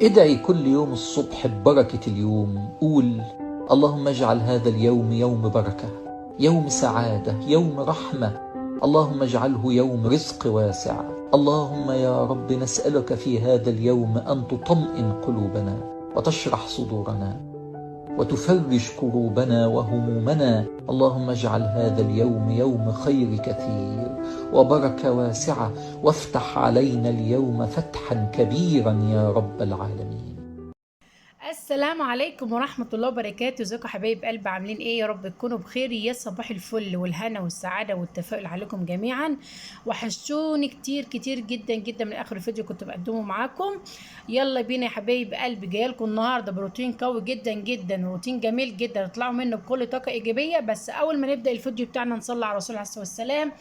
ادعي كل يوم الصبح ببركة اليوم، قول اللهم اجعل هذا اليوم يوم بركة، يوم سعادة، يوم رحمة، اللهم اجعله يوم رزق واسع. اللهم يا رب نسألك في هذا اليوم أن تطمئن قلوبنا وتشرح صدورنا وتفرج كروبنا وهمومنا. اللهم اجعل هذا اليوم يوم خير كثير وبركة واسعة، وافتح علينا اليوم فتحا كبيرا يا رب العالمين. السلام عليكم ورحمة الله وبركاته. ازيكم حبايب قلب، عاملين ايه؟ يا رب تكونوا بخير. يا صباح الفل والهنا والسعادة والتفاؤل عليكم جميعا. وحشتوني كتير كتير جدا جدا من اخر فيديو كنت بقدمه معاكم. يلا بينا يا حبايب قلب، جايلكم النهارده بروتين قوي جدا جدا، روتين جميل جدا اطلعوا منه بكل طاقة ايجابية. بس اول ما نبدأ الفيديو بتاعنا نصلي على رسول الله عليه الصلاة والسلام.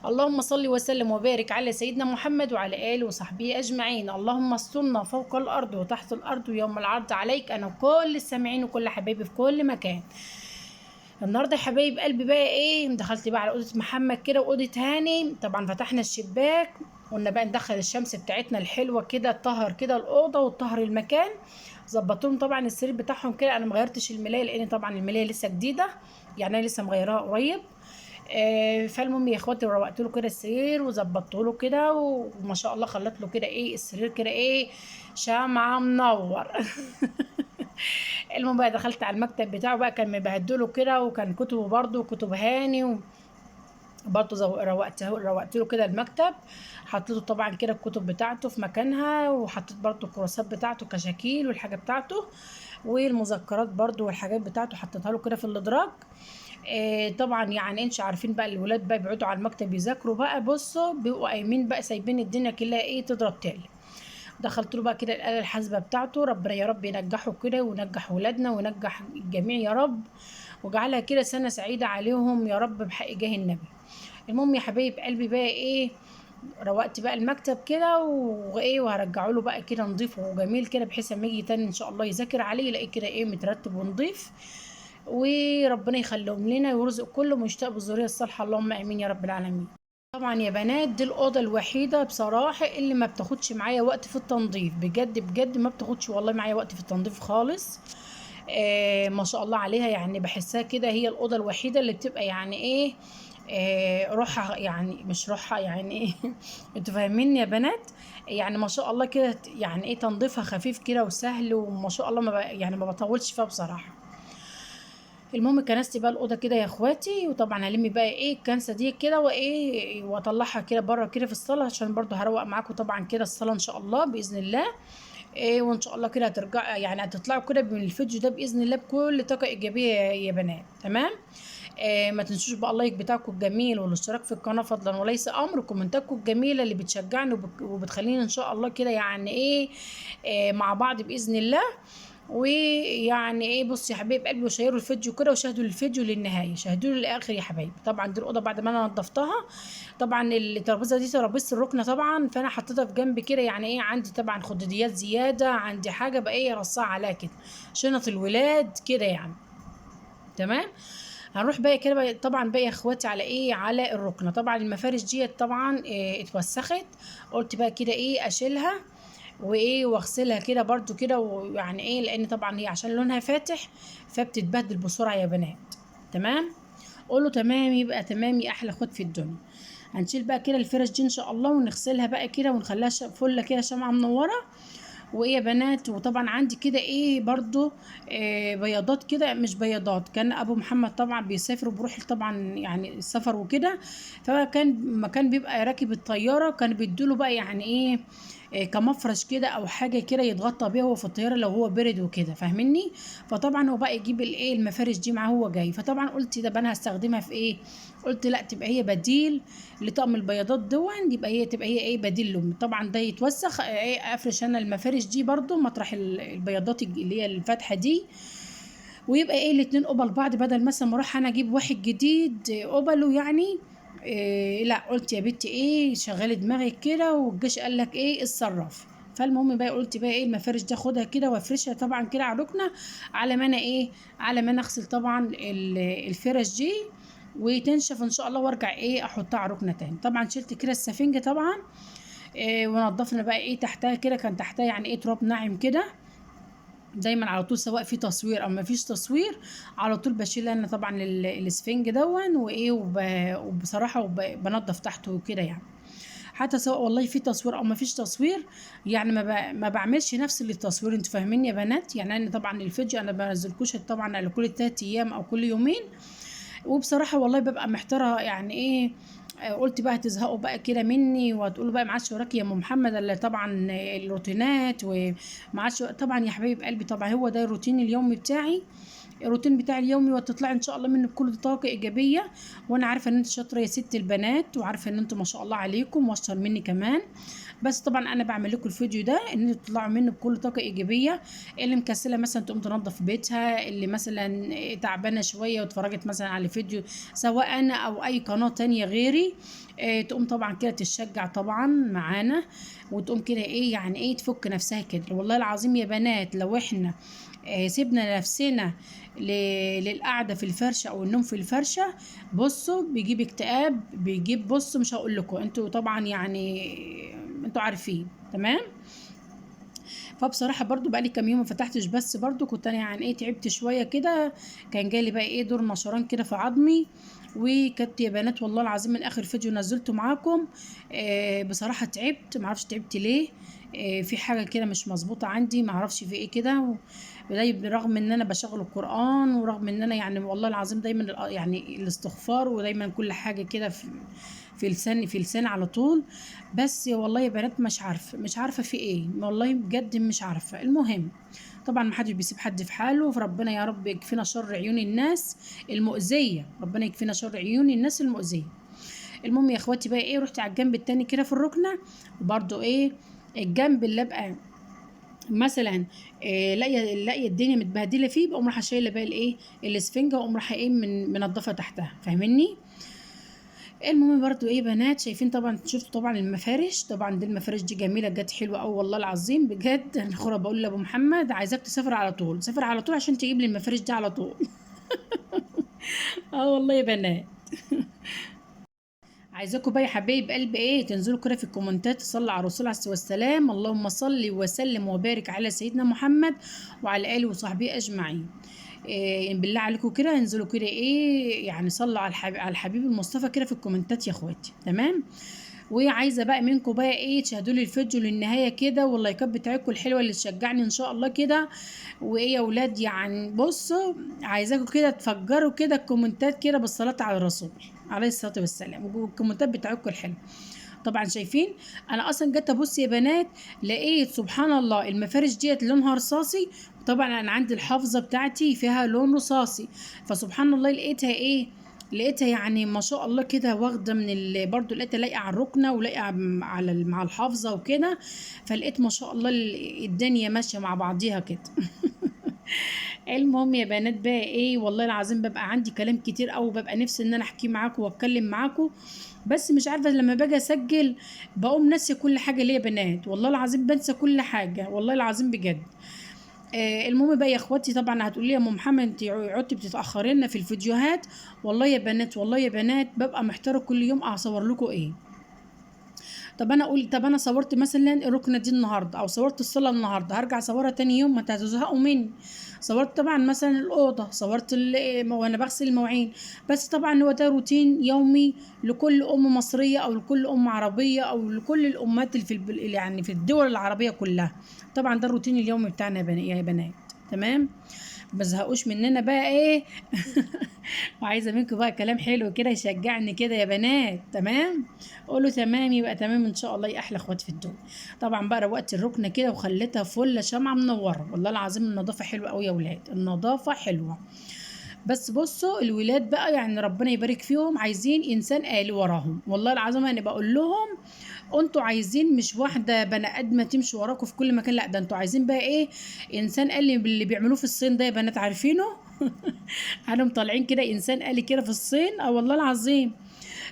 اللهم صل وسلم وبارك على سيدنا محمد وعلى آله وصحبه أجمعين. اللهم استرنا فوق الأرض وتحت الأرض ويوم العرض عليك، أنا وكل السامعين وكل حبايبي في كل مكان. النهارده يا حبايب قلبي بقى ايه، دخلت بقى على أوضة محمد كده وأوضة هاني. طبعا فتحنا الشباك، قلنا بقى ندخل الشمس بتاعتنا الحلوة كده، تطهر كده الأوضة وتطهر المكان. ظبطتهم طبعا السرير بتاعهم كده. أنا مغيرتش الملاية لأن طبعا الملاية لسه جديدة، يعني أنا لسه مغيراها قريب. فالمهم يا اخواتي روقت له كده السرير وظبطت له كده، وما شاء الله خلت له كده ايه السرير كده ايه شمعة منور. المهم بقى دخلت على المكتب بتاعه بقى، كان مبهدله كده، وكان كتبه برده وكتب هاني برضه روقت له كده المكتب. حطيته طبعا كده الكتب بتاعته في مكانها، وحطيت برضه الكراسات بتاعته كشاكيل والحاجة بتاعته والمذكرات برضه والحاجات بتاعته، حطيتها له كده في الادراج. طبعا يعني انتوا عارفين بقى الولاد بقى بيقعدوا على المكتب يذاكروا بقى، بصوا بيبقوا قايمين بقى سايبين الدنيا كلها ايه تضرب تاني. دخلت له بقى كده الآلة الحاسبة بتاعته، ربنا يا رب ينجحه كده وينجح ولادنا وينجح الجميع يا رب، وجعلها كده سنة سعيدة عليهم يا رب بحق جاه النبي. المهم يا حبايب قلبي بقى ايه، روقت بقى المكتب كده وايه، وهرجعه له بقى كده نضيف وجميل كده، بحيث اما يجي تاني ان شاء الله يذاكر عليه يلاقيه كده ايه مترتب ونضيف. وربنا يخليهم لنا ويرزق كل مشتاق بالذريه الصالحة، اللهم امين يا رب العالمين. طبعا يا بنات دي الاوضة الوحيدة بصراحة اللي ما بتاخدش معايا وقت في التنظيف، بجد بجد ما بتاخدش والله معايا وقت في التنظيف خالص. ما شاء الله عليها، يعني بحسها كده هي الاوضة الوحيدة اللي بتبقى يعني ايه، روحها يعني مش روحها يعني ايه انتوا فاهميني يا بنات، يعني ما شاء الله كده يعني ايه تنظيفها خفيف كده وسهل، وما شاء الله ما يعني ما بطولش فيها بصراحة. المهم كنست بقى الاوضة كده يا اخواتي، وطبعا هلم بقى ايه الكنسه دي كده وايه واطلعها كده بره كده في الصاله، عشان برضو هروق معاكم طبعا كده الصاله ان شاء الله باذن الله. ايه وان شاء الله كده هترجع يعني هتطلعوا كده من الفيديو ده باذن الله بكل طاقة ايجابية يا بنات، تمام. إيه ما تنسوش بقى ال like بتاعكم الجميل والاشتراك في القناة فضلا وليس امر، كومنتاتكم الجميلة اللي بتشجعني وبتخليني ان شاء الله كده يعني ايه، إيه مع بعض باذن الله. ويعني ايه بصوا يا حبايب قلبي، وشيروا الفيديو كده وشاهدوا الفيديو للنهاية، شاهدوه للاخر يا حبايب. طبعا دي الاوضة بعد ما انا نضفتها، طبعا الترابيزة دي ترابيزة الركنه طبعا، فانا حطيتها في جنب كده يعني ايه، عندي طبعا خداديات زيادة، عندي حاجة بقى ايه رصاها عليها كده، شنط الولاد كده يعني، تمام. هنروح بقى كده بقى طبعا بقى يا اخواتي على ايه، على الركنه. طبعا المفارش ديت طبعا إيه اتوسخت، قلت بقى كده ايه اشيلها وايه واغسلها كده برضو كده، ويعني ايه لان طبعا هي عشان لونها فاتح فبتتبهدل بسرعة يا بنات، تمام. قولوا تمام يبقى تمام يا احلى اخوات في الدنيا. هنشيل بقى كده الفرش دي ان شاء الله ونغسلها بقى كده ونخليها فله كده شمعة منورة. وايه يا بنات، وطبعا عندي كده ايه برضو إيه بياضات كده، مش بياضات، كان ابو محمد طبعا بيسافر وبروح طبعا يعني السفر وكده، فكان ما كان بيبقى راكب الطيارة كان بيدوله بقى يعني ايه، إيه كمفرش كده او حاجة كده يتغطى بيها هو في الطيارة لو هو برد وكده، فاهميني. فطبعا هو بقى يجيب الايه المفارش دي معاه هو جاي. فطبعا قلت ده انا هستخدمها في ايه، قلت لا تبقى هي بديل لطقم البياضات دون، يبقى هي تبقى هي ايه بديل لهم. طبعا ده يتوسخ ايه افرش انا المفارش دي برضو مطرح البياضات اللي هي الفاتحة دي، ويبقى ايه الاتنين قبل بعض، بدل مثلا ما اروح انا اجيب واحد جديد قبله يعني إيه. لا قلت يا بنتي ايه شغلي دماغك كده، والجيش قال لك ايه اتصرف. فالمهم بقى قلت بقى ايه المفارش دي اخدها كده وافرشها طبعا كده على الركنه، على ما انا ايه، على ما انا اغسل طبعا الفرش دي وتنشف ان شاء الله، وارجع ايه احطها على الركنه تاني. طبعا شلت كده السفنجه طبعا ونضفنا بقى ايه تحتها كده، كان تحتها يعني ايه تراب ناعم كده. دايما على طول سواء في تصوير او ما فيش تصوير على طول بشيل انا طبعا الاسفنج دون وايه، وبصراحة بنضف تحته وكده يعني. حتى سواء والله في تصوير او ما فيش تصوير، يعني ما بعملش نفس اللي التصوير، انتوا فاهمين يا بنات؟ يعني انا طبعا الفيديو انا بنزلكوش طبعا على كل 3 ايام او كل يومين، وبصراحة والله ببقى محتارة يعني ايه. قلت بقى هتزهقوا بقى كده مني وهتقولوا بقى ما عادش وراكي يا ام محمد الا طبعا الروتينات وما عادش. طبعا يا حبايب قلبي، طبعا هو ده الروتين اليومي بتاعي، الروتين بتاعي اليومي، وتطلعي ان شاء الله منه بكل طاقة ايجابية. وانا عارفه ان انت شاطرة يا ست البنات، وعارفه ان انتوا ما شاء الله عليكم واشطر مني كمان، بس طبعا انا بعمل لكم الفيديو ده ان انتوا تطلعوا منه بكل طاقة ايجابية. اللي مكسله مثلا تقوم تنظف بيتها، اللي مثلا تعبانة شوية واتفرجت مثلا على فيديو سواء انا او اي قناة تانية غيري، تقوم طبعا كده تتشجع طبعا معانا، وتقوم كده ايه يعني ايه تفك نفسها كده. والله العظيم يا بنات لو احنا سيبنا نفسنا للقعده في الفرشة او النوم في الفرشة، بصوا بيجيب اكتئاب، بيجيب بصوا مش هقول لكم، انتوا طبعا يعني انتوا عارفين تمام. فبصراحة برضو بقالي كام يوم ما فتحتش، بس برضو كنت انا يعني ايه تعبت شوية كده، كان جالي بقى ايه دور نشران كده في عظمي. وكانت يا بنات والله العظيم من اخر فيديو نزلته معاكم بصراحة تعبت، معرفش تعبت ليه، في حاجة كده مش مظبوطة عندي، معرفش في ايه كده. برغم ان انا بشغل القران، ورغم ان انا يعني والله العظيم دايما يعني الاستغفار، ودايما كل حاجة كده في لساني، في لساني على طول، بس والله يا بنات مش عارفه في ايه، والله بجد مش عارفه. المهم طبعا ما حدش بيسيب حد في حاله، فربنا يا رب يكفينا شر عيون الناس المؤذية، ربنا يكفينا شر عيون الناس المؤذية. المهم يا اخواتي بقى ايه، رحت على الجنب التاني كده في الركنه، وبرده ايه الجنب اللي ابقى مثلا لاقيه الدنيا متبهدله فيه، بقوم رايحة شايله بقى الايه الاسفنجه، واقوم رايحة ايه من منضفه تحتها، فاهميني؟ المهم برضو ايه بنات، شايفين طبعا، شفتوا طبعا المفارش، طبعا دي المفارش دي جميلة جت حلوة قوي والله العظيم بجد. انا خرا بقول لابو محمد عايزاك تسافر على طول، سافر على طول عشان تجيب لي المفارش دي على طول. والله يا بنات. عايزاكم بقى يا حبايب قلبي ايه تنزلوا كده في الكومنتات تصلوا على الرسول عليه الصلاة والسلام، اللهم صل وسلم وبارك على سيدنا محمد وعلى اله وصحبه اجمعين. إيه بالله عليكم كده انزلوا كده ايه يعني صلوا على الحبيب المصطفى كده في الكومنتات يا اخواتي، تمام؟ وعايزه بقى منكم بقى ايه تشاهدوا لي الفيديو للنهاية كده، واللايكات بتاعتكم الحلوة اللي تشجعني ان شاء الله كده. وايه يا اولاد يعني بصوا عايزاكم كده تفجروا كده الكومنتات كده بالصلاة على الرسول عليه الصلاة والسلام، والكومنتات بتاعتكم الحلوة. طبعا شايفين انا اصلا جيت ابص يا بنات لقيت سبحان الله المفارش ديت لونها رصاصي، طبعا انا عندي الحافظة بتاعتي فيها لون رصاصي، فسبحان الله لقيتها ايه، لقيتها يعني ما شاء الله كده واخده من برضو لقيتها لايقة على الركنه ولايقه على مع الحافظة وكده، فلقيت ما شاء الله الدنيا ماشية مع بعضيها كده. المهم يا بنات بقى ايه والله العظيم ببقى عندي كلام كتير قوي، ببقى نفسي ان انا احكي معاكم واتكلم معاكم، بس مش عارفه لما باجي اسجل بقوم ناسيه كل حاجة. ليه يا بنات؟ والله العظيم بنسى كل حاجة والله العظيم بجد. المهم بقى يا اخواتي، طبعا هتقولي لي يا ام محمد انت عدتي بتتاخري لنا في الفيديوهات، والله يا بنات والله يا بنات ببقى محتارة كل يوم اصور لكم ايه. طب انا اقول طب انا صورت مثلا الركنه دي النهارده او صورت الصلاة النهارده، هرجع اصورها تاني يوم، ما انت هتزهقوا مني. صورت طبعا مثلا الاوضة، صورت وانا بغسل المواعين، بس طبعا هو ده روتين يومي لكل ام مصرية او لكل ام عربية او لكل الامهات اللي في يعني في الدول العربية كلها. طبعا ده الروتين اليومي بتاعنا يا بنات، تمام؟ ما تزهقوش مننا بقى ايه. وعايزه منكم بقى كلام حلو كده يشجعني كده يا بنات، تمام؟ قولوا تمام يبقى تمام ان شاء الله يا احلى اخوات في الدنيا. طبعا بقى روقت الركنه كده وخليتها فله شمعة منورة، والله العظيم النظافة حلوة قوي يا ولاد، النظافة حلوة. بس بصوا الولاد بقى يعني ربنا يبارك فيهم، عايزين انسان آلي وراهم، والله العظيم انا بقول لهم انتوا عايزين مش واحدة بني ادمه تمشي وراكم في كل مكان، لا ده انتوا عايزين بقى ايه انسان آلي اللي بيعملوه في الصين ده يا بنات، عارفينه؟ انا طالعين كده انسان آلي كده في الصين، اه والله العظيم.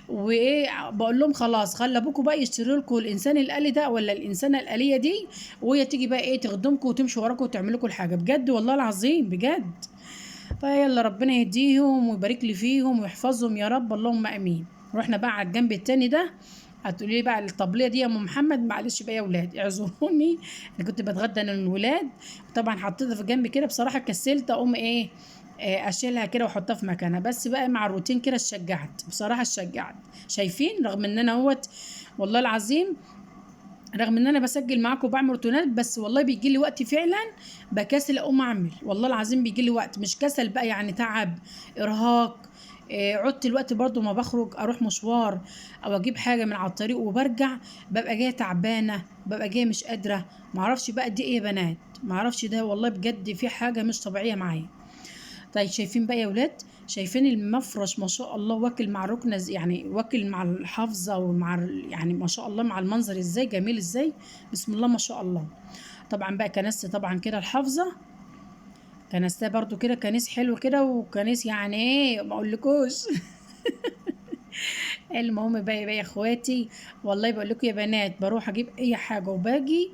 وايه بقول لهم خلاص خلي ابوكم بقى يشتري لكم الانسان الآلي ده ولا الانسانة الآلية دي، وهي تيجي بقى ايه تخدمكم وتمشي وراكم وتعمل لكم الحاجة بجد والله العظيم بجد. فيلا ربنا يهديهم ويبارك لي فيهم ويحفظهم يا رب، اللهم امين. رحنا بقى على الجنب التاني ده، هتقولي لي بقى الطبلية دي يا ام محمد، معلش بقى يا ولاد اعذروني، انا كنت بتغدى انا والولاد، طبعا حطيتها في جنب كده بصراحة، كسلت اقوم ايه اشيلها كده واحطها في مكانها، بس بقى مع الروتين كده اتشجعت بصراحة، اتشجعت. شايفين رغم ان انا اهوت والله العظيم، رغم ان انا بسجل معاكم وبعمل روتينات، بس والله بيجي لي وقت فعلا بكسل اقوم اعمل، والله العظيم بيجي لي وقت، مش كسل بقى يعني تعب ارهاق. عدت الوقت برضو ما بخرج اروح مشوار او اجيب حاجة من على الطريق وبرجع ببقى جاية تعبانة، ببقى جاية مش قادرة، معرفش بقى دي ايه يا بنات، معرفش ده والله بجد في حاجة مش طبيعية معايا. طيب شايفين بقى يا ولاد، شايفين المفرش ما شاء الله واكل مع الركنه، يعني واكل مع الحافظة ومع يعني ما شاء الله مع المنظر ازاي جميل ازاي، بسم الله ما شاء الله. طبعا بقى كنست طبعا كده الحافظة، كنستها برضو كده كنيس حلو كده، وكنيس يعني ايه ما اقولكوش. المهم بقى يا اخواتي، والله بقول لكم يا بنات بروح اجيب اي حاجة وباجي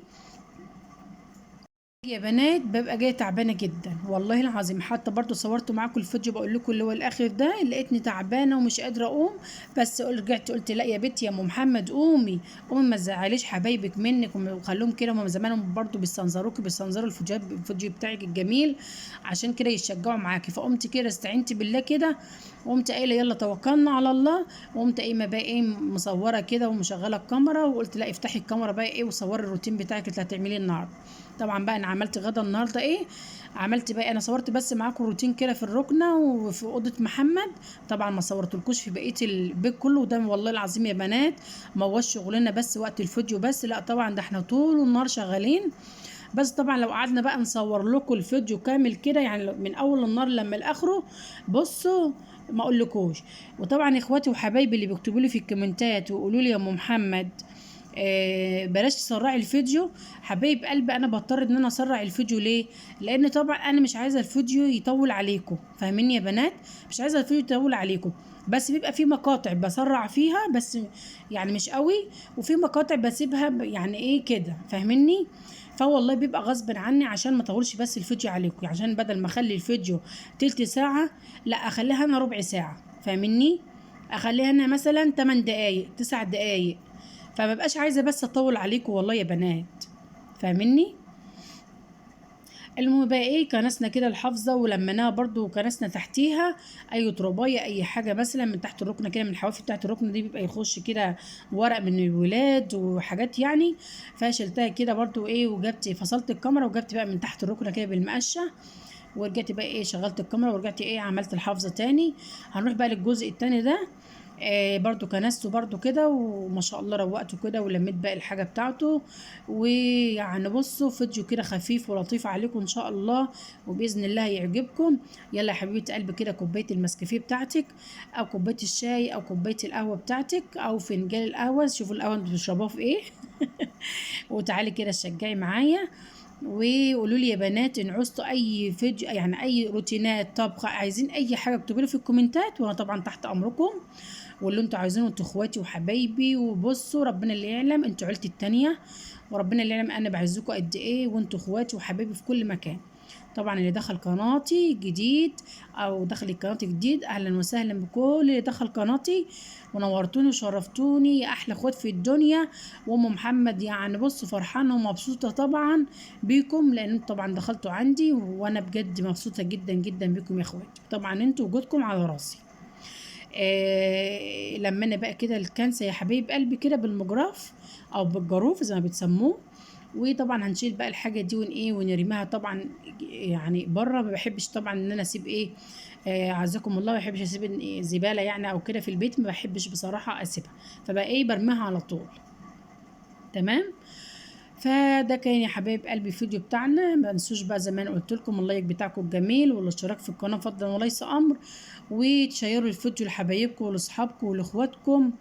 يا بنات ببقى جاية تعبانة جدا والله العظيم. حتى برضو صورت معاكم الفيديو بقول لكم اللي هو الاخر ده، لقيتني تعبانة ومش قادرة اقوم، بس رجعت قلت لا يا بنتي يا ام محمد قومي قومي، ما تزعليش حبايبك منك وخلوهم كده، هم زمانهم برضو بيستنظروكي، بيستنظروا الفيديو بتاعك الجميل عشان كده يتشجعوا معاكي. فقمت كده استعنت بالله كده، وقمت قايله يلا توكلنا على الله، وقمت قايمة بقى ايه مصوره كده ومشغله الكاميرا، وقلت لا افتحي الكاميرا بقى ايه وصوري الروتين بتاعك اللي هتعمليه النهارده. طبعا بقى انا عملت غدا النهارده ايه، عملت بقى انا صورت بس معاكم روتين كده في الركنه وفي اوضة محمد، طبعا ما صورتلكوش في بقية البيت كله. وده والله العظيم يا بنات ما هوش شغلنا بس وقت الفيديو بس، لا طبعا ده احنا طول النهار شغالين، بس طبعا لو قعدنا بقى نصور لكم الفيديو كامل كده يعني من اول النهار لما لاخره بصوا ما اقولكوش. وطبعا اخواتي وحبايبي اللي بيكتبوا لي في الكومنتات ويقولوا لي يا ام محمد بلاش تسرعي الفيديو، حبايب قلبي انا بضطر ان انا اسرع الفيديو ليه؟ لان طبعا انا مش عايزه الفيديو يطول عليكم، فاهميني يا بنات؟ مش عايزه الفيديو يطول عليكم، بس بيبقى في مقاطع بسرع فيها بس يعني مش قوي، وفي مقاطع بسيبها يعني ايه كده، فاهميني؟ فوالله بيبقى غصب عني عشان ما اطولش بس الفيديو عليكم، عشان بدل ما اخلي الفيديو تلت ساعة لا اخليها انا ربع ساعة، فاهميني؟ اخليها انا مثلا 8 دقايق 9 دقايق، فما بقاش عايزه بس اطول عليكم والله يا بنات، فاهميني؟ المهم بقى ايه كنسنا كده الحافظة ولمناها برضو، وكنسنا تحتيها اي تربايه اي حاجة مثلا من تحت الركنه كده، من الحوافي بتاعت الركنه دي بيبقى يخش كده ورق من الولاد وحاجات يعني، فشلتها كده برضو ايه، وجبت فصلت الكاميرا وجبت بقى من تحت الركنه كده بالمقشه، ورجعت بقى ايه شغلت الكاميرا ورجعت ايه عملت الحافظة تاني. هنروح بقى للجزء التاني ده، برضو كنسته برضو كده وما شاء الله روقته كده ولميت باقي الحاجة بتاعته. ويعني بصوا فيديو كده خفيف ولطيف عليكم ان شاء الله وباذن الله هيعجبكم. يلا يا حبيبه قلبي كده كوباية المسكافيه بتاعتك او كوباية الشاي او كوباية القهوة بتاعتك او فنجان القهوة، شوفوا القهوة انتوا بتشربوها في ايه وتعالي كده شجعي معايا وقولوا لي يا بنات ان عوزتوا اي فيديو يعني اي روتينات طبخ عايزين اي حاجة اكتبوا لي في الكومنتات، وانا طبعا تحت امركم واللي انتوا عايزينه، انتوا اخواتي وحبايبي. وبصوا ربنا اللي يعلم انتوا عيلتي التانية، وربنا اللي يعلم انا بعزكم قد ايه، وانتوا اخواتي وحبايبي في كل مكان. طبعا اللي دخل قناتي جديد او دخل قناتي جديد اهلا وسهلا بكل اللي دخل قناتي، ونورتوني وشرفتوني يا احلى اخوات في الدنيا. وام محمد يعني بصوا فرحانة ومبسوطة طبعا بيكم، لان انتوا طبعا دخلتوا عندي وانا بجد مبسوطة جدا جدا بيكم يا اخواتي، طبعا انتوا وجودكم على راسي. لما انا بقى كده الكنسه يا حبايب قلبي كده بالمجراف او بالجاروف زي ما بتسموه، وطبعا هنشيل بقى الحاجة دي ون ايه ونرميها طبعا يعني بره. ما بحبش طبعا ان انا اسيب ايه، عزكم الله، ما بحبش اسيب زبالة يعني او كده في البيت، ما بحبش بصراحة اسيبها، فبقى ايه برميها على طول. تمام. فده كان يا حبايب قلبي الفيديو بتاعنا. ما تنسوش بقى زي ما انا قلت لكم ال like بتاعكم الجميل والاشتراك في القناة فضلا وليس امر، وتشيروا الفيديو لحبايبكم ولاصحابكم ولاخواتكم،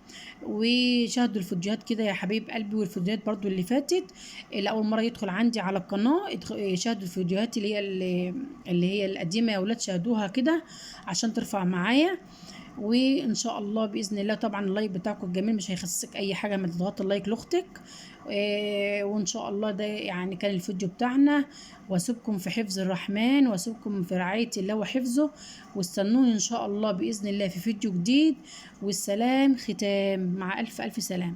وشاهدوا الفيديوهات كده يا حبايب قلبي، والفيديوهات برضو اللي فاتت اللي اول مرة يدخل عندي على القناة شاهدوا الفيديوهات اللي هي القديمة يا اولاد، شاهدوها كده عشان ترفع معايا. وان شاء الله باذن الله طبعا ال like بتاعكم الجميل مش هيخسسك اي حاجة، ما تضغط ال like لاختك. وان شاء الله ده يعني كان الفيديو بتاعنا، واسيبكم في حفظ الرحمن، واسيبكم في رعاية الله وحفظه، واستنوني ان شاء الله باذن الله في فيديو جديد. والسلام ختام، مع الف الف سلام.